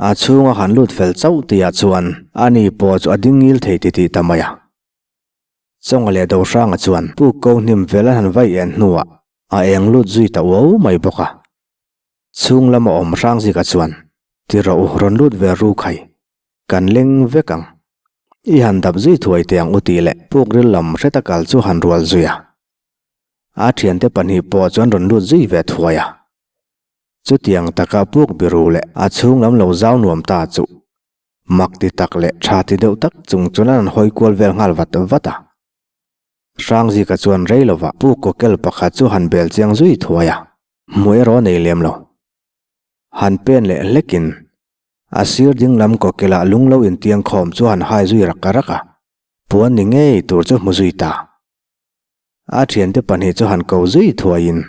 A chhunga han lut fel chauh tihah chuan ani pawh chu a ding ngil thei titih ta mai a. Chawnga leh Dohranga chuan puk ko hnim vel an han vai en hnuah a eng lut zui ta uau mai bawk a. Chhung lama awm Hrangzika chuan, Ti rawh u, rawn lut ve ru khai. Kan leng vek ang. I han dap zui thuai teh ang u tih leh puk ril lam hreta kal chu han rual zui a. A thiante pahnih pawh chuan rawn lut zui ve thuai a. Chutiang taka puk biru leh a chhung lam lo zau nuam ta chu mak ti tak leh tha ti deuh tak chung chuan an hawi kual vel nghal vat vat a. Hrangzika chuan rei lovah puk kawkel pakhat chu han bel chiang zui thuai a, hmuh erawh a nei lem lo. Han pen leh hlekin a sir ding lam kawkelah lung lo intiang khawm chu han hai zui rak rak a, puan ni ngei tur chu hmu zui ta. A thiante pahnih chu han ko zui thuaiin,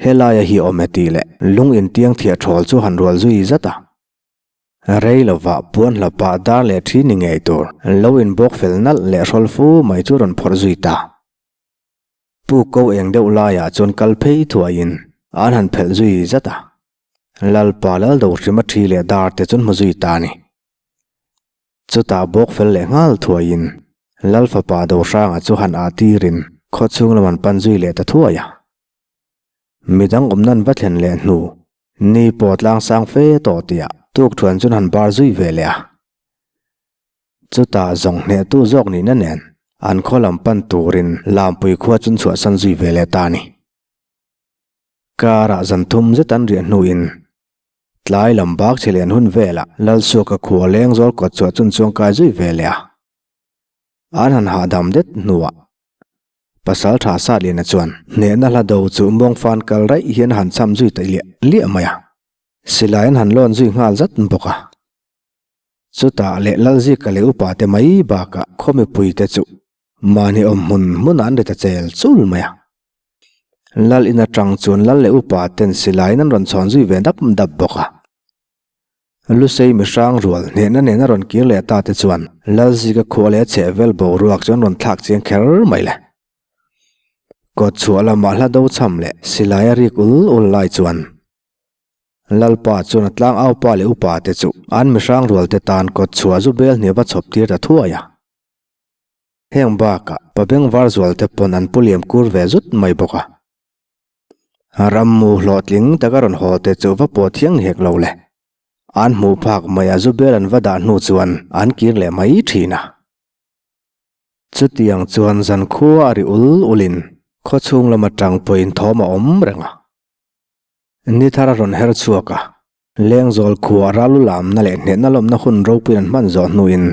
Helaia hi awm e tih leh lung intiang thiah thawl chu han rual zui zat a. Rei lovah puan hlapah dar leh thi ni ngei tur lo inbawk fel nalh leh hrawl fu mai chu rawn phawrh zui ta. Pu ko eng deuh laiah chuan kal phei thuaiin an han phelh zui zat a. Lalpa Laldo hrima thi leh dar te chuan hmu zui ta a ni. Chutah bawk fel leh nghal thuaiin Lal fapa Dohranga chu han ah tirin khaw chhung lam an pan zui leh ta thuai a. Midang awmna an va thlen leh hnu ni pawh tlang sang fe tawh tihah tukthuan chuan han bar zui ve leh a. Chutah zawng hnehtu zawk nihna nen an khaw lam pan turin Lampui khua chuan chhuahsan zui ve leh ta a ni. Karah zan thum zet an riah hnuin tlai lam bak chhe lian hun velah Lalsuaka khua leng zawl kawt chhuah chun chuang kai zui ve leh a. An han hahdam det hnuah Pasal tha Satliana chuan hnehna hla do chu Muangfan kal raih hian a han cham zui ta liah liah mai a. Silai an han lawn zui nghal zat bawk a. Chutah leh Lalzika leh upa te mai bakah khaw mipui te chu Mahni awm hmun hmunah an ri ta chel chul mai a. Lal in atang chuan lal leh upa ten silaiin an rawn chhawn zui ve dap dap bawk a. Lusei mihrang rual hnehna nen a rawn kir leh ta te chuan Lalzika khua leh a chhehvel boruak chu an rawn thlak chiang kher mai le. Kawt chhuah lamah hla do cham leh silai a rik ul ul lai chuan Lalpa chuan a tlang aupa leh upa te chu an mihrang rual te tan kawt chhuah zu bel hniam a chhawp tir ta thuai a. Heng bakah pa bengvar zual te pawn an pu liam kur ve zut mai bawk a. Rammu hlawhtling taka rawn haw te chu va pawh thiang hek lo le. An hmuh phak mai a zubel an va dah hnu chuan an kir leh mai thin a. Chutiang chuan zankhua a ri ul ulin khawchhung lam atang pawhin thawm a awm reng a. Ni thar a rawn her chhuak a, Lengzawl khua ral u lamna leh hnehna lawmna hun ropui an hman zawh hnuin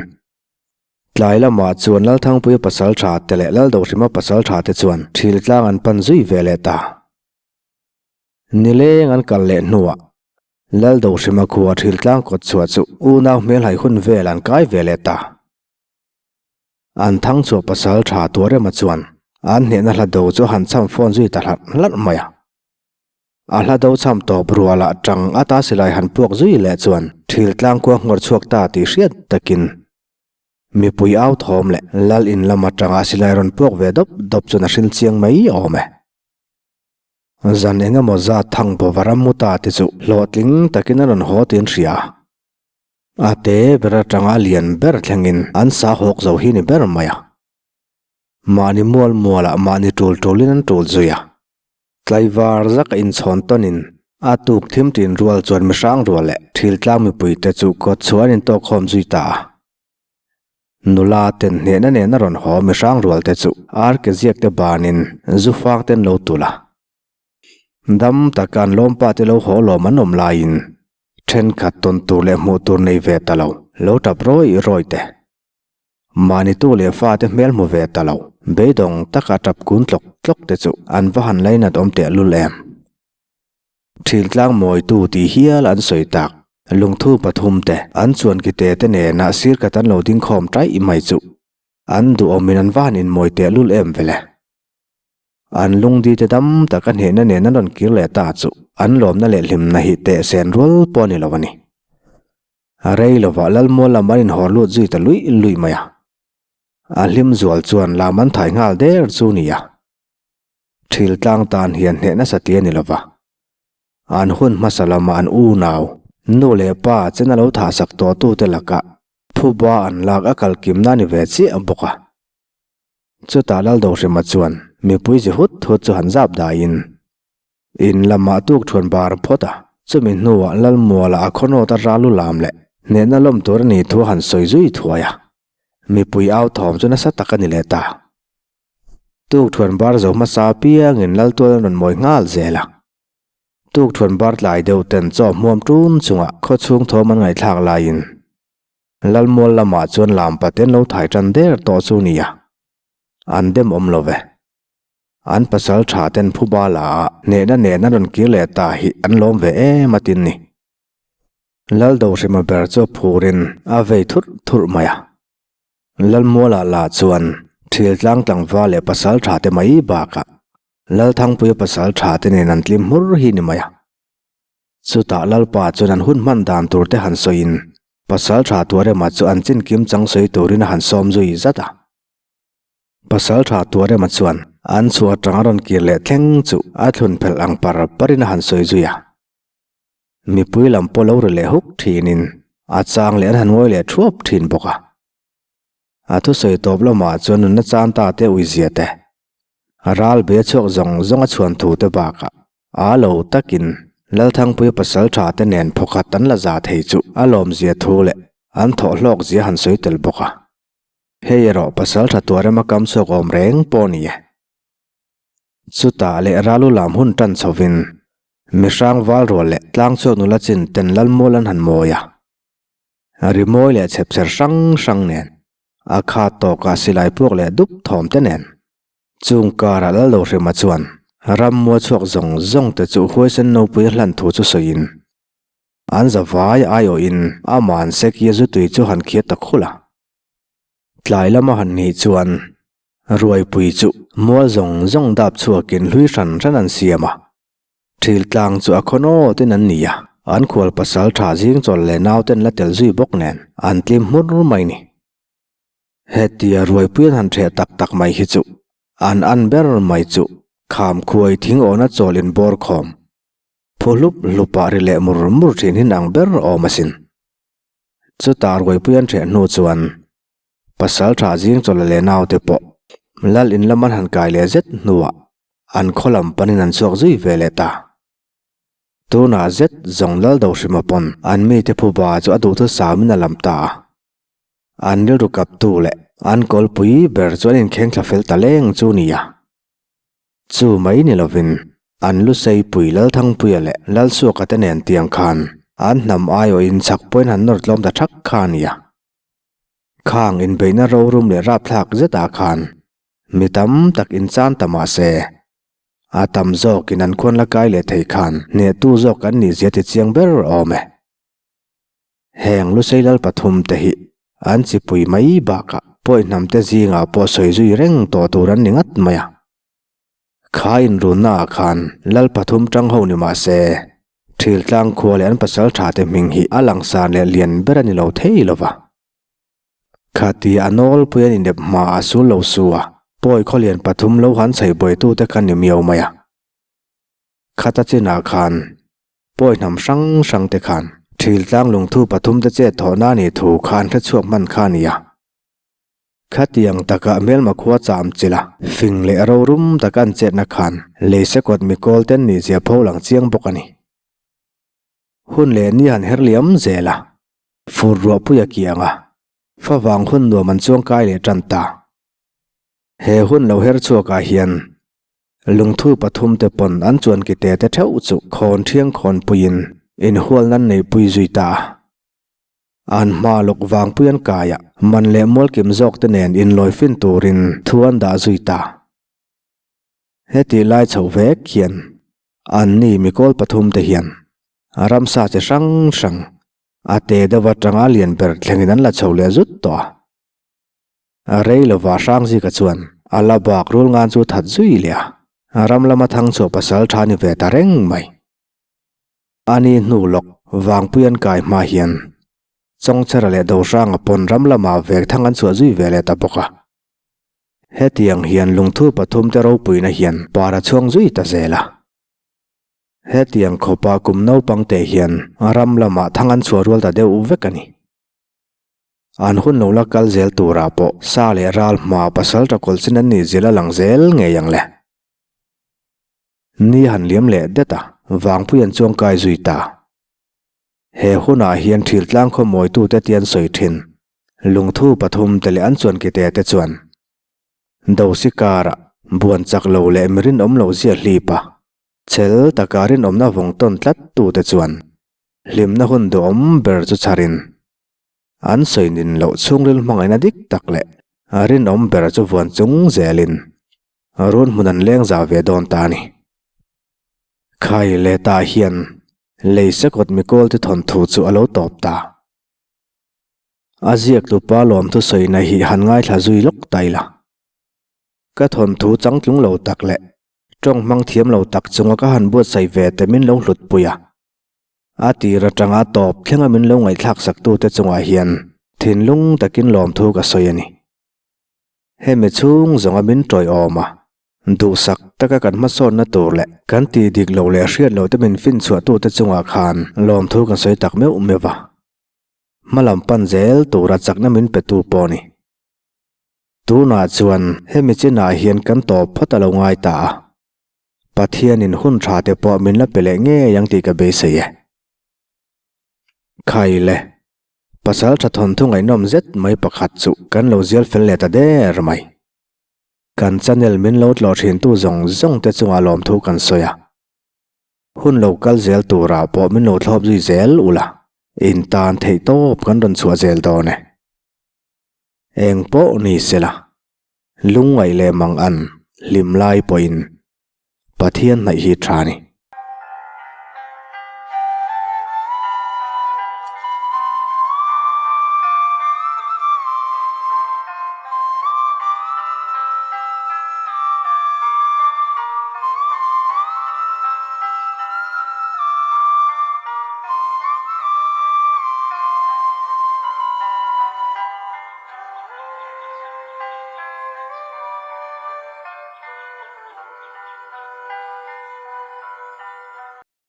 tlai lamah chuan Lalthangpuia pasal tha te leh Laldohrima pasal tha te chuan thil tlang an pan zui ve leh ta. Nileng an kal leh hnuah Laldohrima khua thil tlang kawt chhuah chu unau hmelhai hun vel an kai ve leh ta. An thang chhuah pasal tha Tuarema chuan an hnehna hla do chu a han cham fawn zui ta hlarh hlarh mai a. A hla do cham tawp rualah tang ata silai han puak zui leh chuan thil tlangkua nghawr chhuak ta tih hriat takin mipui au thawm leh lal in lam atanga silai rawn puak ve dawp dawp chuan a hril chiang mai awm e. Zan eng emaw zat thang bawva ram mu ta te chu hlawhtling takin a rawn haw tiin hria. A te ber atanga lian ber thlengin an sa hawk zo hi ni ber mai a. Mahni mual mualah mahni tul tulin an tul zui a. Tlaivar zaka inchhawn tawnin a tuk thim tin rual chuan mihrang rual leh thil tlang mipuite chu kawt chhuah an intawkkhawm zui ta a. Nula ten hnehna nen a rawn haw mihrang rual te chu ar ke ziak te banin zu fang te an lo tul a. Dam taka an lawmpa te lo haw lawm an awm laiin thenkhat tawn tur leh hmuh tur nei ve ta lo, lo tap rawih rawih te. Mahni tu leh fate hmel hmu ve ta lo, beidawng taka tap kun tlawk tlawk te chu an va han lainat awm teh lul em. Thiltlang mawitu tih hial an sawi tak, lungthu pathum te an chuan ki te te nena sir khat an lo ding khawm taih mai chu an duhawmin an va han inmawi teh lul em vele. An lungdi te dam taka hnehna nen an rawn kir leh ta chu an lawmna leh hlimna hi teh sen rual pawh a ni lo a ni. A rei lovah Lalmual lam an inhawr lut zui ta luih luih mai a. A hlim zual chuan lam an thai nghal der chu ni a. Thil tlang tan hian hneh nasa ti a ni lova. An hun hmasa lama an unau, nu leh pa chen a lo thahsak tawhtute lakah phuba an lak a kal kimna a ni ve chiah bawk a. Chutah Laldohrima chuan mipui zi hut hut chu han zap daiin In lamah tuk thuan bar phawt a, chumi hnuah Lalmuala a khawnawt a ral u lam leh hnehna lawm tur a nih thu a han sawi zui thuai a, mipui au thawm chu nasa tak a ni leh ta. Tuk thuan bar zo hmasa apiangin Laltual an rawn mawi nghal zel a, tuk thuan bar tlai deuh ten chaw hmuam ṭun chungah khawchhung thawm an ngaihthlak laiin Lalmual lamah chuan lam paten lo thai ṭan der tawh chu nia, an dem awm lo ve. An pasal tha ten phuba la a hnehna nen an rawn kir leh ta hi an lawm ve em a tin ni. Laldohrima ber chu a phurin a vei thurh thurh mai a. Lalmuala lah chuan Thiltlang tlangval leh pasal tha te mai bakah Lalthangpuia pasal tha te nen an tlim hmur hi ni mai a. Chutah Lalpa chuan an hun hman dan tur te han sawiin pasal tha Tuarema chu an chin kim chang sawi turin a han sawm zui zat a. Pasal tha Tuarema chuan an chhuah atang a rawn kir leh thleng chu a thlun phelh ang par parin a han sawi zui a. Mipui lam pawh lo ri leh huk thinin a chang leh an han ngawi leh thuap thin bawk a. A thusawi tawp lamah chuan nunna chan ta te uizia te, a ral be chhuak zawng zawng a chhuan thu te bakah a lo takin Lalthangpuia pasal tha te nen phawkhat an la za thei chu a lawmzia thu leh an thawh hlawk zia han sawi tel bawk a. Hei erawh pasal tha tuarema kam chhuak awm reng pawh a ni e. Chutah leh ralu lam hun tan chhovin mihrang val rual leh tlang chhuak nula chin ten Lalmual an han mawi a. Rimawi leh chhepchher hrang hrang nen, a khat tawkah silai puak leh dup thawm te nen. Chung karah Laldohrima chuan rammua chhuak zawng zawng te chu huaisen nopui a hlan thu chu sawiin, an zavai aiawhin ama'n Sekia zutui chu han khiat ta khulh a. Tlai lama han nih chuan ruaipui chu mual zawng zawng dap chhuakin hlui hran hran an siam a. Thil tlang chu a khawn awtin an ni a, an khual pasal tha zing chawl leh nauten la tel zui bawk nen an tlim hmur mai ni. Hetia ruaipui an han ṭheh tak tak mai hi chu an an ber mai chu kham khuai thing awna chawl in bawr khawm phu hlup hlupah ri leh mur mur ṭhin hi nang ber awm asin. Chutah ruaipui an ṭheh hnu chuan Pasal tha zing chawlh leh naute pawh Lal in lam an han kai leh zet hnuah an khaw lam panin an chhuak zui ve leh ta. Tunah zet zawng Lal Dohrima pawn an mite phuba chu a duhthusam in a lam ta a. An rilru kaptu leh an kawlpui ber chu an inkheng thla fel ta leng chu nia. Chu mai ni lovin an Luseipui Lalthangpuia leh Lalsuaka te nen tiang khan an hnam aiawhin chhak pawhin han nawr tlawm ta thak kha a nia. Khang inbeihna rorum leh rapthlak zetah khan mi tam tak inchan ta mah se, a tam zawkin an khuan la kai leh thei khan hnehtu zawk an nih zia ti chiang ber awm e. Heng Lusei lal pathum te hi an chipui mai bakah pawi hnam te zingah pawh sawi zui reng tawh tur an ni ngat mai a. Kha inrunnaah khan lal pathum tang ho ni mah se, Thiltlang khua leh an pasal tha te hming hi a langsar leh lian ber a ni lo thei lo va. Khati a nawlpui an inep hma a sul lo su a, pawi khawlian pathum lo han chhei buaitute kha ni miau mai a. Khata chinah khan pawi hnam hrang hrang te khan Thiltlang lungthu pathum te chet thawhna a nih thu kha an hrechhuak hman kha a ni a. Khatiang taka hmelma khua cham chilh a, fing leh rorum taka an chetna khan lei sekawt mikawl ten nih zia pho lang chiang bawk a ni. Hun leh ni han her liam zel a, fur ruahpui a kiang a, favang hun nuam an chuang kai leh tan ta. He hun lo her chhuakah hian lungthu pathum te pawn an chuan ki te te theuh chu khawn thiang khawn puiin inhual nan neihpui zui ta a. An hma lawk vangpui an kai a, man leh mualkim zawk te nen inlawi fin turin thu an dah zui ta. Hetih lai chhoh vek hian anni mikawl pathum te hian ramsa chi hrang hrang a te deuh atanga lian ber thlengin an la chho leh zut tawh a. A rei lova Hrangzika chuan a la bak rul ngan chu that zui leh a, ram lama thangchhuah pasal tha ni ve ta reng mai. A ni hnu lawk Vangpui an kai hma hian Chawngchhera leh Dohranga pawn ram lamah vek thang an chhuah zui ve leh ta bawk a. Hetiang hian lungthu pathum te ropuina hian par a chhuang zui ta zel a. Hetiang khawpa kum naupang te hian ram lamah thang an chhuah rual ta deuh vek a ni. An hun lo la kal zel turah pawh sa leh ral hmaa pasal ṭa kawlh chin an nih zil a lang zel ngei ang le. Ni han liam leh det a, Vangpui an chuang kai zui ta. He hunah hian Thiltlang khaw mawitute tian sawi thin, lungthu pathum te leh an chuan kite te chuan Dosi karah buan chak lo leh mi rinawm lo zia hlip a, chhel taka rinawmna vawng tawn tlat tute chuan hlimna hun duhawm ber chu chharin An sawi nin loh chhungril hmangaihna dik tak leh rinawm ber chu vuan chung zelin run hmun an leng zau ve dawn ta a ni. Khai leh tah hian lei sekawt mikawl te thawnthu chu a lo tawp ta. A ziaktupa lawmthu sawina hi han ngaithla zui lawk ta ila. Ka thawnthu changtlung lo tak leh tawng hmang thiam lo tak chunga ka han buatsaih ve te min lo hlut pui a. A tir atanga tawp thlenga min lo ngaihthlak sak tute chungah hian thinlung takin lawmthu ka sawi a ni. Hemi chhung zawnga min tawiawm a, duhsak taka kan hmasawnna tur leh kan tih dik loh leh hriat loh te min finchhuah tute chungah khan lawmthu kan sawi tak meuh meuh va. Hmalam pan zel tura chakna min petu pawh a ni. Tunah chuan hemi chinah hian kan tawp phawt a lo ngai ta a. Pathianin hun tha te pawh min la pe leh ngei ang tih ka beisei e. Khai le, pasal tha thawnthu ngaihnawm zet mai pakhat chu kan lo zial fel leh ta der mai. Kan channel min lo tlawh thintu zawng zawng te chungah lawmthu kan sawi a. Hun lo kal zel turah pawh min lo thlawp zui zel ula, in tan theih tawp kan rawn chhuah zel dawn e. Eng pawh ni sela, lungngaih leh mang an hlim lai pawhin Pathian hnaih hi tha a ni.